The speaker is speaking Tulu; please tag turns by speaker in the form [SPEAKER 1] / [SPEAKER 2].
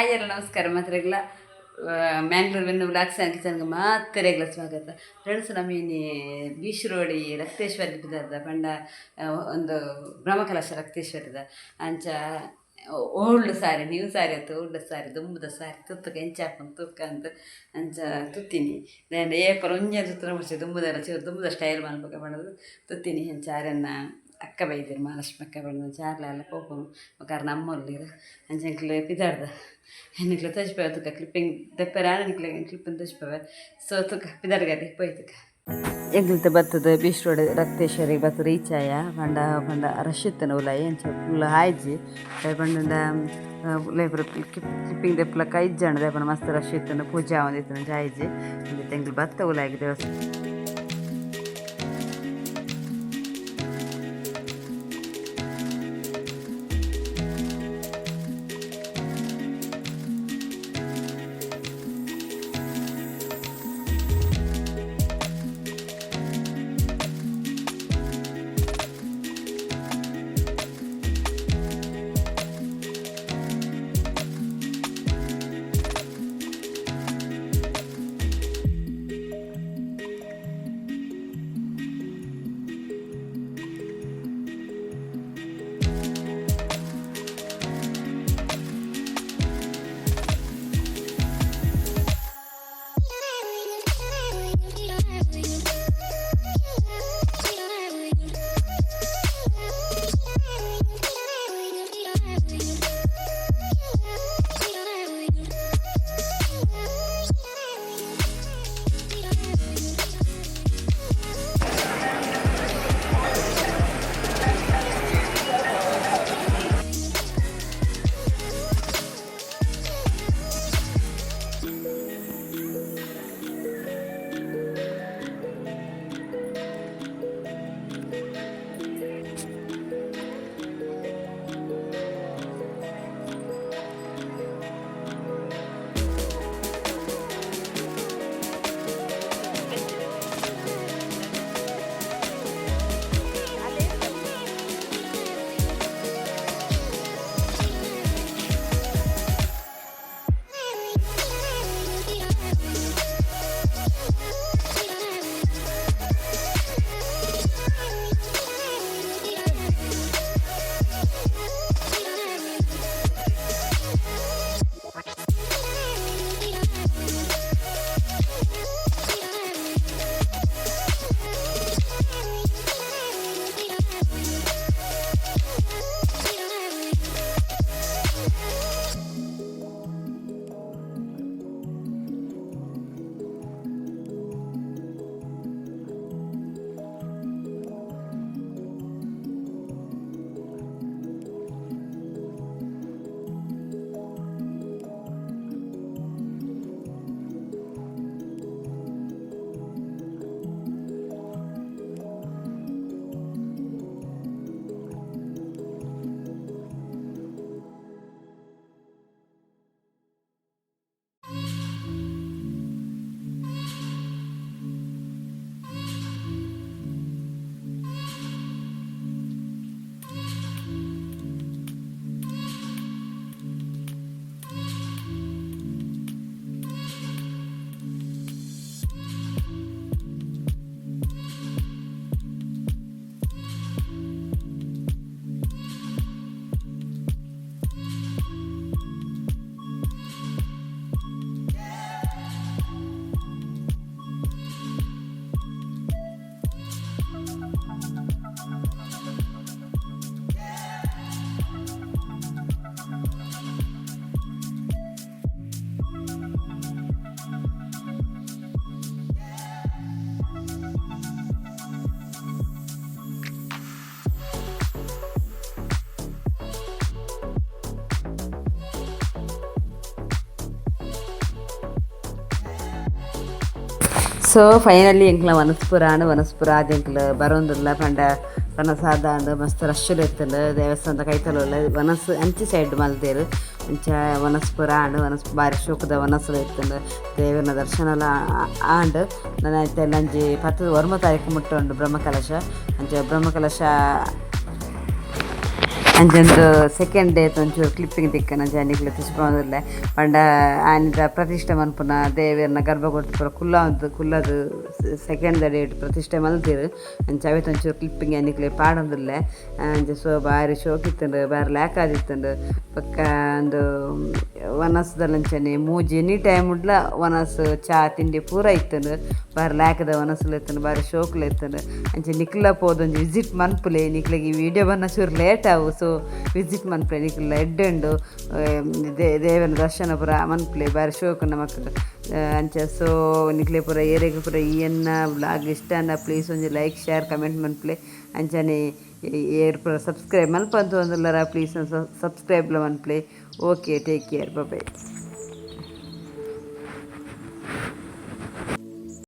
[SPEAKER 1] ಹಾಯ್ ಎಲ್ಲ ನಮಸ್ಕಾರ ಮಾತ್ರೆಗ್ಲ. ಮ್ಯಾಂಗ್ಳೂರ್ ವೆನ್ನು ವ್ಲಾಗ್ಸ್ ಚಾನಲ್ಗೆ ಮಾತ್ರೆಗ್ಲ ಸ್ವಾಗತ. ಫ್ರೆಂಡ್ಸ್, ನಮ್ಮ ಇನಿ ಬೀಚ್ ರೋಡ್ ರಕ್ತೇಶ್ವರಿ ಬಿದರ್ದ ಪಂಡ ಒಂದು ಬ್ರಹ್ಮಕಲಶ ರಕ್ತೇಶ್ವರಿದ. ಅಂಚ ಓಲ್ಡ್ ಸಾರಿ, ನ್ಯೂ ಸಾರಿ ಅತ್ತು, ಓಲ್ಡ್ ಸಾರಿ, ದುಂಬುದ ಸಾರಿ ತುತ್ತುಕ ಎಂಚ ಆಪುಂಡು ತುಕ್ಕ ಅಂತ ಅಂಚ ತುತ್ತೀನಿ. ದಾಯೆ ಏಪಲ ಒಂಜೆ ತುತ್ತುನ ಮುಚ್ಚೆ ದುಂಬುದೆಲ್ಲ ಚೂರು ದುಂಬುದ ಸ್ಟೈಲ್ ಮನ್ಪುಗ ಪಂಡುದು ತುತ್ತೀನಿ. ಅಂಚ ಆರೆನ್ನ ಅಕ್ಕ ಬೈದೆರ್, ಮಹಾಲಕ್ಷ್ಮಿ ಅಕ್ಕ ಪಂಡುದು. ಚಾರ್ಲ ಎಲ್ಲ ಪೋಪುನು ಬೊಕ ನಮ್ಮೊಲ್ಲೆರ್. ಅಂಚ ಎಂಕ್ಲೆ ಪಿದಾಡ್ದ ನಿಕ್ಲೆ ತೋಜಿಪಾವೆ ತುಕ ಕ್ಲಿಪ್ಪಿಂಗ್ ದೆಪ್ಪರೆ ಆಂಡ ನಿಕ್ಲೆ ಕ್ಲಿಪ್ಪಿಂಗ್ ತೋಜಿಪಾವೆ. ಸೊ ತುಕ ಪಿದಾಡ್ಗದೆ ಪೋಯ್ತುಕ. ಎಂಕ್ಲ್ತ ಬತ್ತದ ಬೀಚ್ ರೋಡ್ ರಕ್ತೇಶ್ವರಿಗೆ ಬತ್ತು ರೀಚ್ ಆಯ. ಪಂಡ ಪಂಡ ರಶ್ ಇತ್ತನ ಉಲಾಯಿ, ಅಂಚ ಫುಲ್ ಆಯ್ಜಿ. ದಾಯೆ ಪಂಡ ಉಲಾಯಿ ಪೂರ ಕ್ಲಿಪ್ಪಿಂಗ್ ದೆಪ್ಪುಲಕ ಇಜ್ಜಂಡ. ದಾಯೆ ಪಂಡ ಮಸ್ತ್ ರಶ್ ಇತ್ತುಂಡು, ಪೂಜೆ ಆವೊಂದಿತ್ತುಂಡು, ಅಂಚ ಆಯ್ಜಿ. ಇಂದೆಟ್ ಎಂಕ್ಲು ಬತ್ತ ಉಲಾಯಿಗ್ ದೇವಸ್ಥಾನ. ಸೊ ಫೈನಲಿ ಎಂಕ್ಲ ವನಸ್ಪುರ ಆಂಡ್. ವನಸ್ಪುರ ಆದ್ ಎಂಕ್ಲ ಬರೋಂದುಲ್ಲ. ಪಂಡ ವನಸ್ ಆಂಡ್, ಮಸ್ತ್ ರಶ್ ಇತ್ತುಂಡು. ದೇವಸ್ಥಾನದ ಕೈತಲ್ ವನಸ್ ಅಂಚಿ ಸೈಡ್ ಮಲ್ದೆರ್. ಅಂಚ ವನಸ್ಪುರ ಆಂಡ್. ವನಸ್ ಬಾರಿ ಶೋಕುದ ವನಸುಲ ಇತ್ತುಂಡು. ದೇವೆರ್ನ ದರ್ಶನಲ ಆಂಡ್. ನನ ಇತ್ತೆ ಒಂಜಿ ಪತ್ತ್ ಒರ್ಂಬ ತಾರೀಕು ಮುಟ್ಟ ಉಂಡು ಬ್ರಹ್ಮಕಲಶ. ಅಂಚ ಬ್ರಹ್ಮಕಲಶ ಅಂಚ ಸೆಕೆಂಡ್ ಡೇ ಒಂಚೂರು ಕ್ಲಿಪ್ಪಿಂಗ್ ತಿಕ್ಕನ ಅಂಚ ನಿಕ್ಲೆ ತೋಜಿಪಾವೊಂದುಲ್ಲೆ. ಪಂಡ ಆನಿದ ಪ್ರತಿಷ್ಠೆ ಮನ್ಪುನ ದೇವೆರ್ನ ಗರ್ಭಗುಡಿ ಪೂರ ಕುಲ್ಲೊಂದು ಕುಲ್ಲದು ಸೆಕೆಂಡ್ ದ ಡೇಟ್ ಪ್ರತಿಷ್ಠೆ ಮಲ್ತೆರ್. ಅಂಚ ಅವೆತ ಒಂಚೂರು ಕ್ಲಿಪ್ಪಿಂಗ್ ನಿಕ್ಲೆ ಪಾಡೊಂದುಲ್ಲೆ. ಅಂಚ ಸೊ ಬಾರಿ ಶೋಕು ಇತ್ತುಂಡು, ಬಾರಿ ಲ್ಯಾಕ್ ಆದಿತ್ತುಂಡು. ಬೊಕ್ಕ ಉಂದು ವನಸ್ದಲಂಚನೆ ಮೂಜಿ ಎನಿ ಟೈಮ್ ಡ್ಲ ವನಸ್, ಚಾ, ತಿಂಡಿ ಪೂರ ಇತ್ತುಂಡು. ಬಾರಿ ಲ್ಯಾಕ್ದ ವನಸುಲು ಇತ್ತುಂಡು, ಬಾರಿ ಶೋಕುಲು ಇತ್ತುಂಡು. ಅಂಚ ನಿಕ್ಲ ಪೋದು ಒಂಜಿ ವಿಸಿಟ್ ಮನ್ಪುಲೆ. ನಿಕ್ಲೆಗ್ ಈ ವಿಡಿಯೋ ಬನ್ನ ಚೂರು ಲೇಟ್ ಆವು. ಸೊ ವಿಸಿಟ್ ಮನ್ಪುಲೆ, ನಿಕ್ಲ ಎಡ್ಡೆ ಉಂಡು. ದೇವನ ದರ್ಶನ ಪೂರ ಮನ್ಪುಲೆ, ಬಾರಿ ಶೋಕು ನಮಕ್. ಅಂಚ ಸೊ ನಿಕ್ಲೆ ಪೂರ ಏರೆಗ್ ಪೂರ ಈ ಎನ್ನ ವ್ಲಾಗ್ ಇಷ್ಟ ಆಂಡ ಪ್ಲೀಸ್ ಒಂಜಿ ಲೈಕ್, ಶೇರ್, ಕಮೆಂಟ್ ಮನ್ಪುಲೆ. ಅಂಚನೆ ಏರ್ ಪೂರ ಸಬ್ಸ್ಕ್ರೈಬ್ ಮನ್ಪಂತ ಉಲ್ಲರ, ಪ್ಲೀಸ್ ಸಬ್ಸ್ಕ್ರೈಬ್ ಮನ್ಪುಲೆ. Okay, take care, bye.